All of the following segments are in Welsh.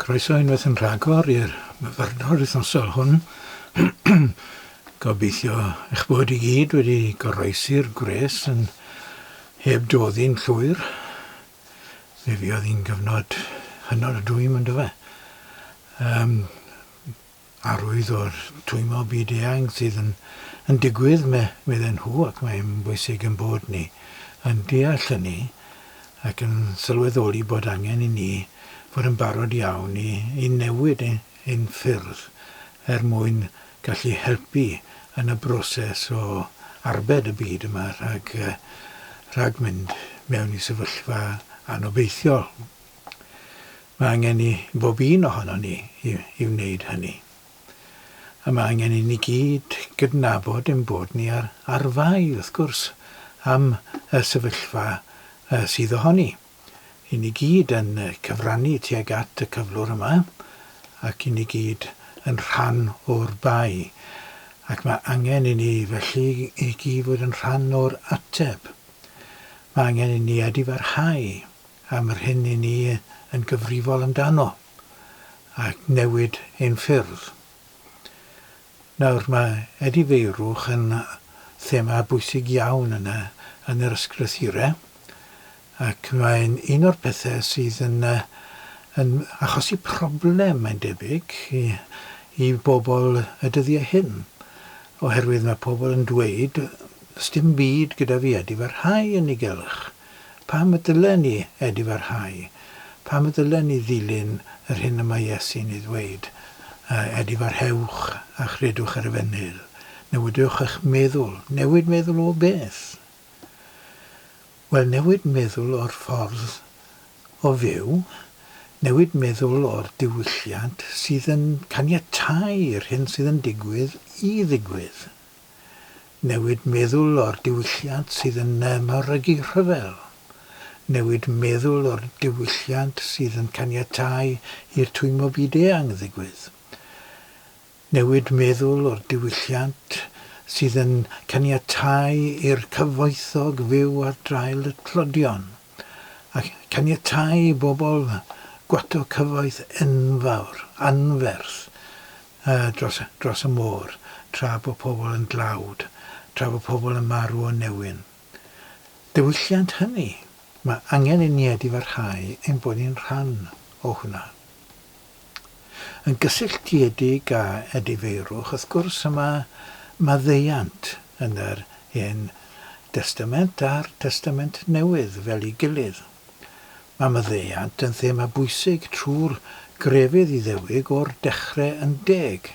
Croeso unwaith yn rhagor i'r myfyrdod wythnosol hwn. Gobeithio eich bod i gyd wedi goroesi'r gwres yn heb doddi'n llwyr. Fe fuodd hi'n gyfnod hynod o dwym yn dyfe. Um, arwydd o'r twymo byd eang sydd yn, yn digwydd, me, medden nhw, ac mae'n bwysig yn bod ni yn deall hynny ac yn sylweddoli bod angen i ni fod yn barod iawn i, i newid ein, ein ffyrdd er mwyn gallu helpu yn y broses o arbed y byd yma rhag, rhag mynd mewn i sefyllfa anobeithiol. Mae angen i bob un ohonon ni i, i wneud hynny. A mae angen i ni gyd gydnabod ein bod ni ar, ar fai, wrth gwrs, am y sefyllfa sydd ohoni. I ni gyd yn cyfrannu tuag at y cyflwr yma, ac i ni gyd yn rhan o'r bai. Ac mae angen i ni felly i gyd fod yn rhan o'r ateb. Mae angen i ni edifarhau am yr hyn i ni yn gyfrifol amdano, ac newid ein ffyrdd. Nawr, mae edifeirwch yn thema bwysig iawn yn y, yn yr ysgrythurau, ac mae'n un o'r pethau sydd yn, yn achosi problem, mae'n debyg, i, i bobl y dyddiau hyn, oherwydd mae pobl yn dweud, 'sdim byd gyda fi edifarhau yn ei gylch. Pam y dylen ni edifarhau? Pam y dylen ni ddilyn yr hyn y mae Iesu'n ei ddweud? Edifarhewch a chredwch yr efengyl. Newidiwch eich meddwl. Newid meddwl o beth? Wel, newid meddwl o'r ffordd o fyw, newid meddwl o'r diwylliant sydd yn caniatáu i'r hyn sydd yn digwydd i ddigwydd. Newid meddwl o'r diwylliant sydd yn mawrygu rhyfel. Newid meddwl o'r diwylliant sydd yn caniatáu i'r twymo byd-eang ddigwydd. Newid meddwl o'r diwylliant sydd yn caniatáu i'r cyfoethog fyw ar draul y tlodion, a caniatáu i bobl gwato cyfoeth enfawr, anferth, dros, dros y môr, tra bo pobl yn dlawd, tra bo pobl yn marw o newyn. Diwylliant hynny, mae angen i ni edifarhau ein bod ni'n rhan o hwnna. Yn gysylltiedig â edifeirwch, wrth gwrs, y mae maddeuant yn yr Hen Destament a'r Testament Newydd fel ei gilydd. Mae maddeuant yn thema bwysig trwy'r grefydd Iddewig o'r dechrau yn deg.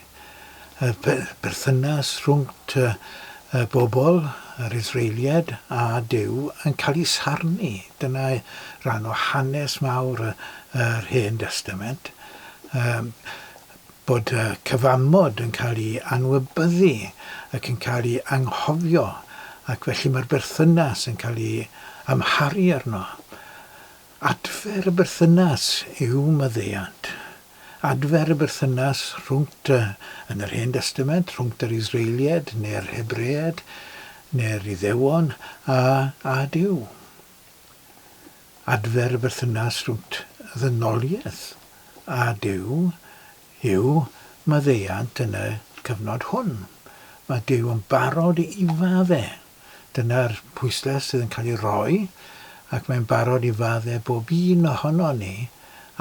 Y perthynas rhwng y bobl, yr Israeliaid, a Duw yn cael ei sarnu. Dyna ran o hanes mawr yr Hen Destament. Bod y cyfamod yn cael ei anwybyddu ac yn cael ei anghofio, ac felly mae'r berthynas yn cael ei amharu arno. Adfer y berthynas yw maddeuant. Adfer y berthynas rhwng y, yn yr Hen Destament, rhwng yr Israeliaid neu'r Hebreaid neu'r Iddewon a, a Duw. Adfer y berthynas rhwng ddynoliaeth a Duw yw maddeuant yn y cyfnod hwn. Mae Duw yn barod i fadde. Dyna'r pwyslais sydd yn cael ei roi, ac mae'n barod i fadde bob un ohonon ni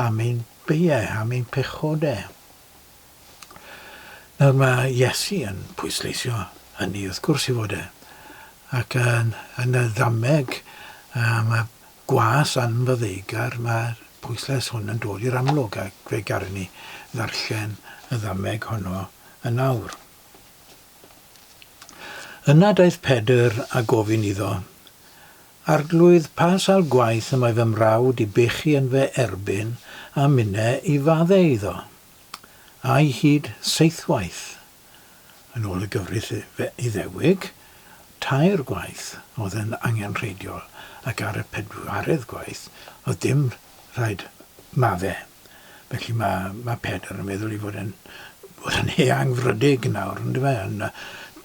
am ein beiau, am ein pechodau. Nawr mae Iesu yn pwysleisio hynny wrth gwrs i fod e. Ac yn, yn y ddameg am y gwas anfaddeugar mae'r pwyslais hwn yn dod i'r amlwg ac fe garwn ni ddarllen y ddameg honno yn awr. Yna daeth Pedr a gofyn iddo, Arglwydd, pa sawl gwaith y mae fy mrawd i bechu yn fy erbyn a minne i fadde iddo? Ai hyd seithwaith? Yn ôl y gyfraith Iddewig, tair gwaith oedd yn angenrheidiol, ac ar y pedwaredd gwaith oedd dim rhaid madde. Felly mae, mae Pedr yn meddwl ei fod yn, fod yn eangfrydig nawr, yn dyfe, yn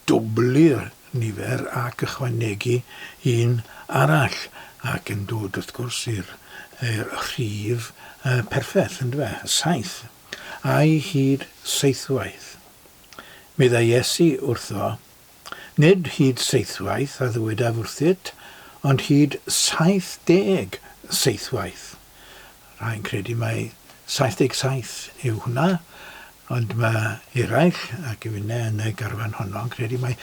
dwblu'r nifer ac ychwanegu un arall, ac yn dod wrth gwrs i'r y rhif perffaith, yndyfe? Saith. A'i hyd seithwaith. Meddai Iesu wrtho, Nid hyd seithwaith a ddywedaf wrthyt, ond hyd 70 seithwaith. Rhai'n credu mai 77 yw hwnna, ond mae eraill, ac i finne yn y garfan honno, yn credu mai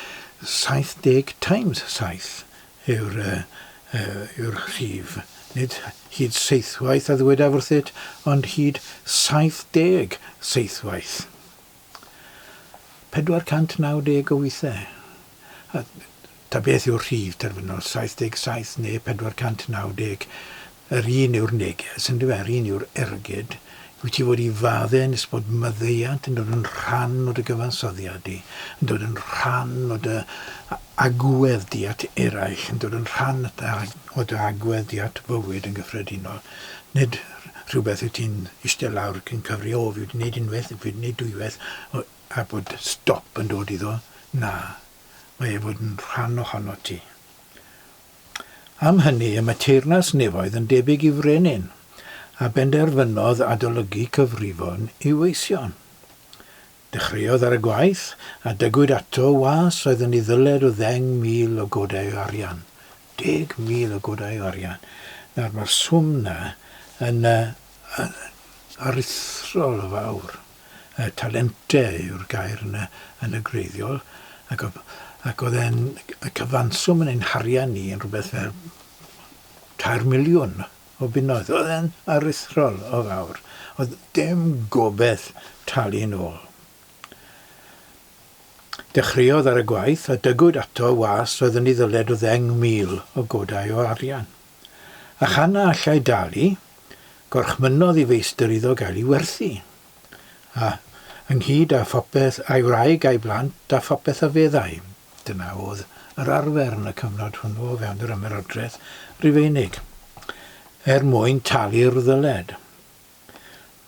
70 times 7 yw'r uh, yw'r rhif. Nid hyd seithwaith a ddywedaf wrthyt, ond hyd 70 seithwaith. 490 o weithiau. A ta beth yw'r rhif terfynol, 77 neu 490, yr un yw'r neges, yn dyfe, yr un yw'r ergyd. Wyt ti fod i fadde nes bod maddeuant yn dod yn rhan o dy gyfansoddiad di, yn dod yn rhan o dy agwedd di at eraill, yn dod yn rhan o dy agwedd di at fywyd yn gyffredinol. Nid rhywbeth wyt ti'n eistedd lawr ac yn cyfri, o, fi wedi gwneud unwaith, fi wedi gwneud dwywaith, a bod stop yn dod iddo. Na, mae e fod yn rhan ohono ti. Am hynny, y mae teyrnas nefoedd yn debyg i frenin, a benderfynodd adolygu cyfrifon i'w weision. Dechreuodd ar y gwaith, a dygwyd ato was oedd yn ei ddyled o 10,000 o godau o arian. 10,000 o godau o arian. Nawr, mae'r swm 'na yn aruthrol o fawr. Talente yw'r gair yn y, yn y gwreiddiol, ac, ac oedd e'n, y cyfanswm yn ein harian ni yn rhywbeth fel 3 miliwn o bunnoedd. Oedd e'n aruthrol o fawr. Oedd dim gobaith talu'n ôl. Dechreuodd ar y gwaith a dygwyd ato was oedd yn ei ddyled o 10,000 o godau o arian. A chan na allai dalu, gorchmynnodd ei feistr iddo gael ei werthu, a ynghyd â phopeth a'i wraig a'i blant a phopeth a feddai. Dyna oedd yr arfer yn y cyfnod hwnnw o fewn yr Ymerodraeth Rufeinig, er mwyn talu'r ddyled.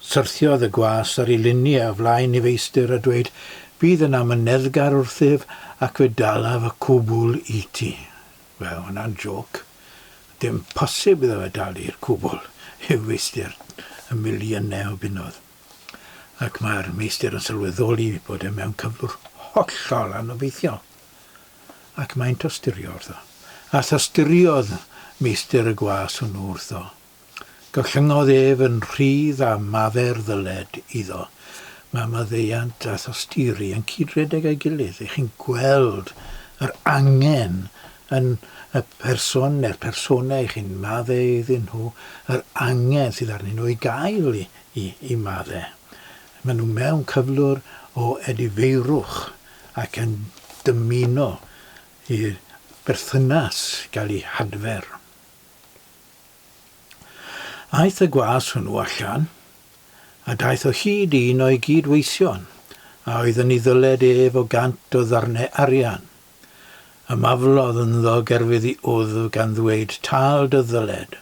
Syrthiodd y gwas ar ei liniau o flaen ei feistr a dweud, Bydd yn amyneddgar wrthyf ac fe dalaf y cwbl i ti. Wel, hwnna'n jôc. Dim posib iddo fe dalu'r cwbl i'w feistr, y miliynau o bunnoedd. Ac mae'r meistr yn sylweddoli bod e mewn cyflwr hollol anobeithiol. Ac mae'n tosturio wrtho. A thosturiodd meistr y gwas hwnnw wrtho. Gollyngodd ef yn rhydd a maddau'r ddyled iddo. Mae maddeuant a thosturi yn cyd-redeg â'i gilydd. Ych chi'n gweld yr angen yn y person neu'r personau ych chi'n maddau iddyn nhw, yr angen sydd arnyn nhw i gael i i, i madde. Maen nhw mewn cyflwr o edifeirwch ac yn dymuno i'r berthynas gael ei hadfer. Aeth y gwas hwnnw allan, a daeth o hyd i un o'i gyd-weision, a oedd yn ei ddyled ef o gant o ddarnau arian. Ymaflodd ynddo gerfydd i wddf gan ddweud, Tâl dy ddyled.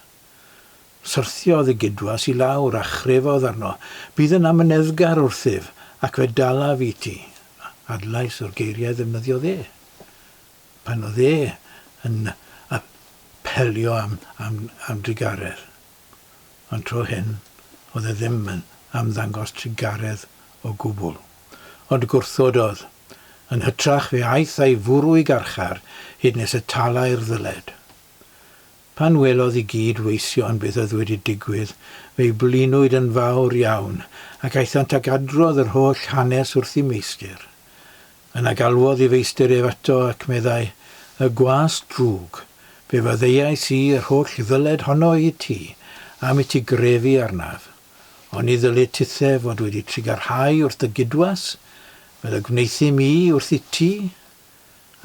Syrthiodd y gydwas i lawr a chrefodd arno, Bydd yn amyneddgar wrthyf, ac fe dalaf i ti. Adlais o'r geiriau ddefnyddiodd e. Pan oedd e yn apelio am, am, am drugaredd. Ond tro hyn, oedd e ddim yn am ddangos trugaredd o gwbl. Ond gwrthododd. Yn hytrach fe aeth a'i fwrw i garchar hyd nes y talai'r ddyled. Pan welodd i gyd weision beth oedd wedi digwydd, fe'i blinwyd yn fawr iawn, ac aethant ac adrodd yr holl hanes wrth eu meistr. Yna galwodd ei feistr ef ato, ac meddai, Y gwas drwg, fe faddeuais i yr holl ddyled honno i ti, am i ti grefu arnaf. Oni ddylit tithe fod wedi trugarhau wrth dy gydwas, fel y gwneuthum i wrth i ti?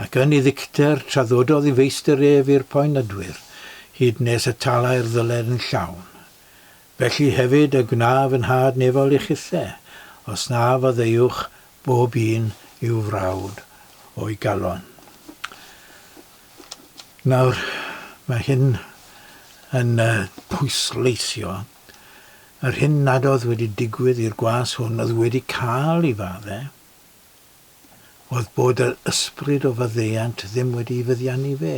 Ac yn ei ddicter, traddododd ei feistr ef i'r poenydwyr, hyd nes y talai'r ddyled yn llawn. Felly hefyd y gwna fy nhad nefol i chithe, os na faddeuwch bob un i'w frawd o'i galon. Nawr, mae hyn yn pwysleisio yr hyn nad oedd wedi digwydd i'r gwas hwn oedd wedi cael ei fadde, oedd bod yr ysbryd o faddeuant ddim wedi ei feddiannu fe.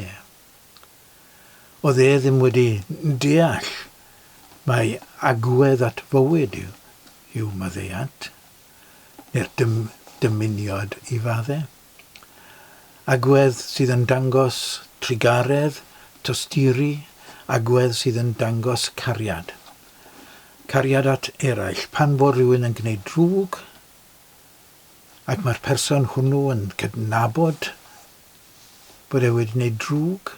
Oedd e ddim wedi deall Mae agwedd at fywyd yw, yw maddeuant, neu'r dym, dymuniad i fadde. Agwedd sydd yn dangos trugaredd, tosturi, agwedd sydd yn dangos cariad. Cariad at eraill. Pan fo rhywun yn gwneud drwg, ac mae'r person hwnnw yn cydnabod bod e wedi gwneud drwg,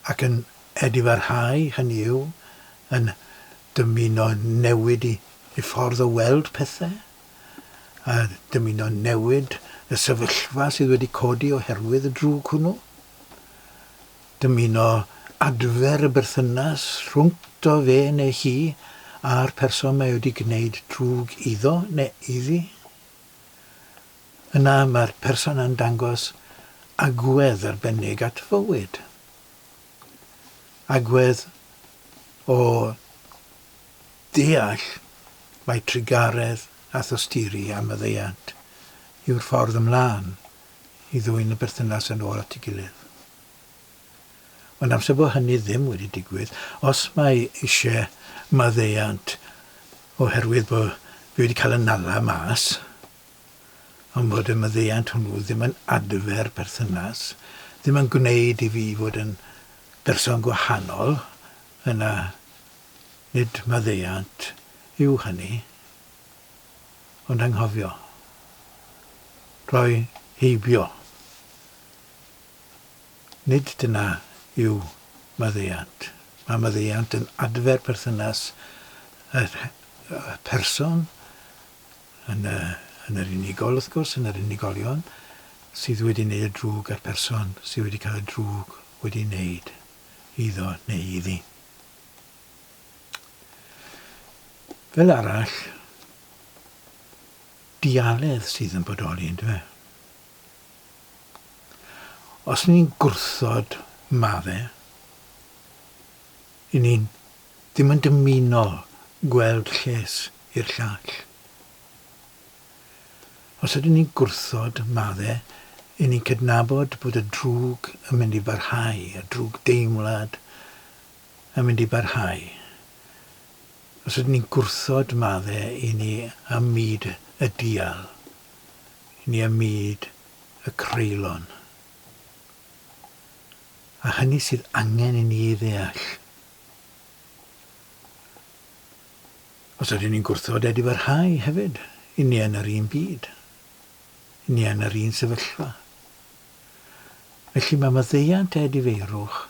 ac yn edifarhau, hynny yw, yn dymuno newid i, i ffordd o weld pethau, a dymuno newid y sefyllfa sydd wedi codi oherwydd y drwg hwnnw. Dymuno adfer y berthynas rhwngto fe neu hi a'r person mae wedi gwneud drwg iddo neu iddi. Yna mae'r person yn dangos agwedd arbennig at fywyd. Agwedd o deall mai trugaredd a thosturi a maddeuant yw'r ffordd ymlaen i ddwyn y berthynas yn ôl at ei gilydd. Ond amser bod hynny ddim wedi digwydd, os mae eisiau maddeuant oherwydd bod fi wedi cael y nala mas, ond bod y maddeuant hwnnw ddim yn adfer perthynas, ddim yn gwneud i fi fod yn berson gwahanol, yna nid maddeuant yw hynny, ond anghofio. Rhoi heibio. Nid dyna yw maddeuant. Mae maddeuant yn adfer perthynas y person yn, y, yn yr unigol, wrth gwrs, yn yr unigolion, sydd wedi wneud y drwg a'r person sydd wedi cael y drwg wedi wneud iddo neu iddi. Fel arall, dialedd sydd yn bodoli, ynddo fe? Os ni'n gwrthod madde, i ni'n ddim yn dymuno gweld lles i'r llall. Os ydyn ni'n gwrthod madde, i ni'n cydnabod bod y drwg yn mynd i barhau, y drwg deimlad yn mynd i barhau. Os ydyn ni'n gwrthod madde, i ni ym myd y dial, i ni ym myd y creulon. A hynny sydd angen i ni ei ddeall. Os ydyn ni'n gwrthod edifarhau hefyd, i ni yn yr un byd, i ni yn yr un sefyllfa. Felly mae maddeuant a edifeirwch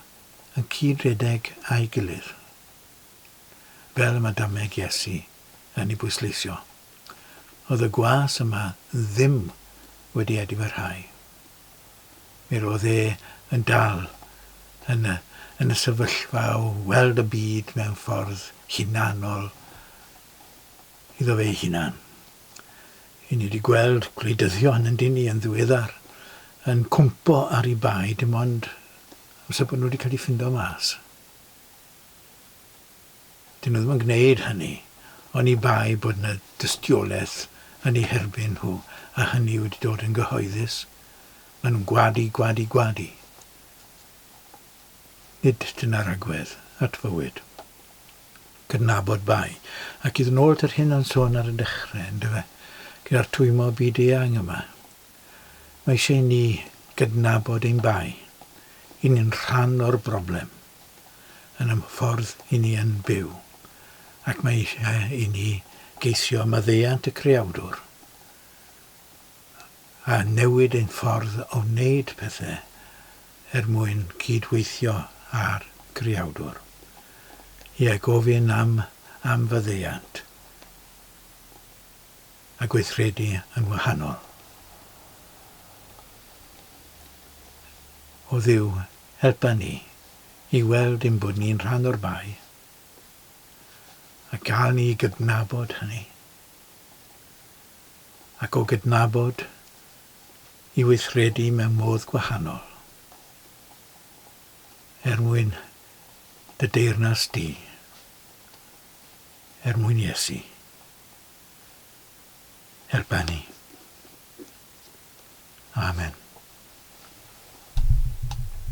yn cyd-redeg â'i gilydd, fel y mae dameg Iesu yn ei bwysleisio. Oedd y gwas yma ddim wedi edifarhau. Mi roedd e yn dal yn y, yn y sefyllfa o weld y byd mewn ffordd hunanol iddo fe ei hunan. I ni wedi gweld gwleidyddion yn dyn ni yn ddiweddar yn cwmpo ar ei bai dim ond amser bod nhw wedi cael eu ffindo mas. Dyn nhw ddim yn gwneud hynny oni bai bod 'na dystiolaeth yn eu herbyn nhw a hynny wedi dod yn gyhoeddus. Maen nhw'n gwadu, gwadu, gwadu. Nid dyna'r agwedd at fywyd. Cydnabod bai. Ac i ddod nôl at yr hyn o'n sôn ar y dechrau, yndyfe, gyda'r twymo byd eang yma. Mae eisiau i ni gydnabod ein bai. I ni'n rhan o'r broblem. yn y ffordd i ni yn byw, ac mae eisiau i ni geisio maddeuant y Creawdwr a newid ein ffordd o wneud pethau er mwyn cyd-weithio â'r Creawdwr. Ie, gofyn am am faddeuant a gweithredu yn wahanol. O Dduw, helpa ni i weld ein bod ni'n rhan o'r bai, a gael ni i gydnabod hynny, ac o gydnabod i weithredu mewn modd gwahanol, er mwyn dy deyrnas di, er mwyn Iesu. Helpa ni. Amen.